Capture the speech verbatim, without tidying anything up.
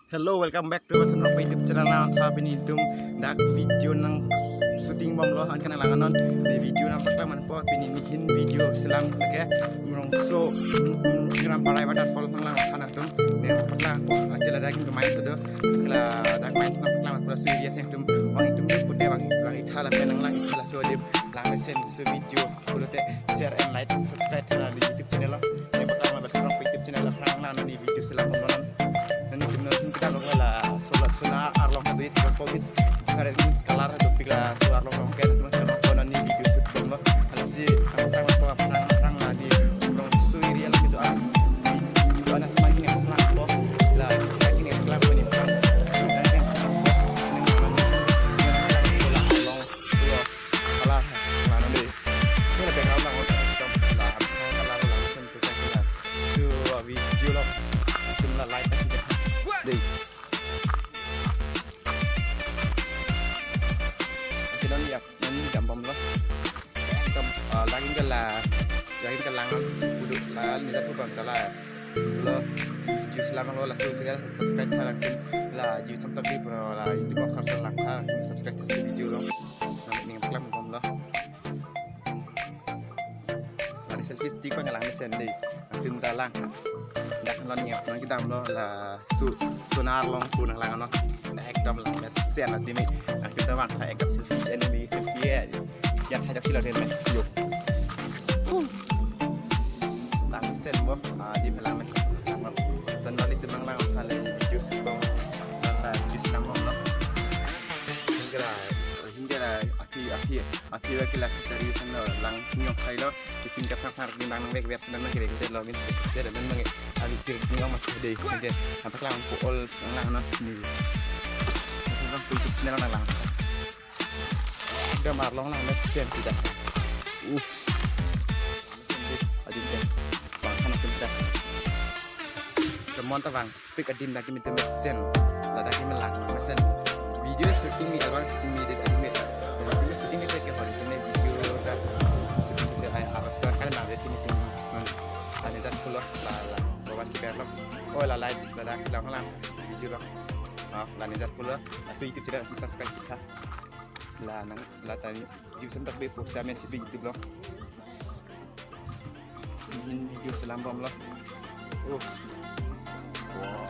Hello, welcome back to our channel, YouTube channel. Nangphan pini itum dak video nang shooting bomlo, anke nanglang non. Ne video nangpaklang manpo, pini nehin video selam, okay. Mrongso, mm, Ngram Parai waterfall nanglang than atum. Ne nangpaklang manpo, anke ladak itum main sado. Ladak main nangpaklang manpo, laso area si itum vang, itum pute vang, vang itha lapen nanglang itha laso adim. Langmesen laso video pulote share and like, subscribe la YouTube channel lo. Ne paklang ma bel sarong YouTube channel lo, aphrang nanglang non ne video selam bomlo non. Non itum non kita lo laso la Sonar arlong hadu it ko bits karen color hadu pik laso arlong rong ke teman sama ko non ne video shoot bomlo. Halasi aphrang ko aphrang aphrang la ne Mrongso area la kedo-an, kedo-an asai ma kini aphrang lo. La kini aphrang ko ne aphrang. Color, color, color, color. Sila background lang, oh, color, color, color, color, color. So, uh, video lo. Itum la light kasi deh. Dei. Oke, non ya, non jam bomlo. Kam, uh, lagin ke la, lagin ke lang, kudu la, ni jat bang la. Lo, video selam lo, langsung sila subscribe tha langsung. La, jui samtak di pro la, YouTube box search lang tha, subscribe tha video lo. Nangne paklang bomlo. Lani selfie stick pa nanglang mesen dei. Nangtum ta lang. Dak non ne nangkedamlo laso Sonar arlong pu nanglang non. Ekdom langmesen adim. Nangtum ta vang ta ekdom selfie enemy selfie ya. Ya thajak sila den me. Yo. Langmesen bo. Ah, adim langmesen. Ton balik tu nanglang tha le video shoot bom. Nang la video selam bomlo. Hinggela, hinggela api api. Ati wa kila kisari sanglo lang nyok sailo. Isin ka phang phang ning bang nang vek vek nang nang vek vek lo min se. Dere nang nang ali tir ning mas dei. Dei. Antak lang ko all sang lang non ni. Lang ko YouTube channel nanglang. Ngram arlong langmesen sida. Uh. Adim dei. Bang kana sida. Kemon ta bang. Pik adim dak kimi itum mesen. Ladak kimi lang mesen. Video shooting ni, abang shooting ni dei adim me. Video shooting ni dei ke hori, itum video dak shooting ni dei ai arasa kan na dei kimi itum. Lani jat pulo la la. Bawan ki berlo. Oh, la live ladak lang lang. Video lo. Ah, lani jat pulo. Laso YouTube channel subscribe kita. La nang la tani. Jibson tak be post amen chipi YouTube lo. Nehin video selam bomlo. Uh. Wah.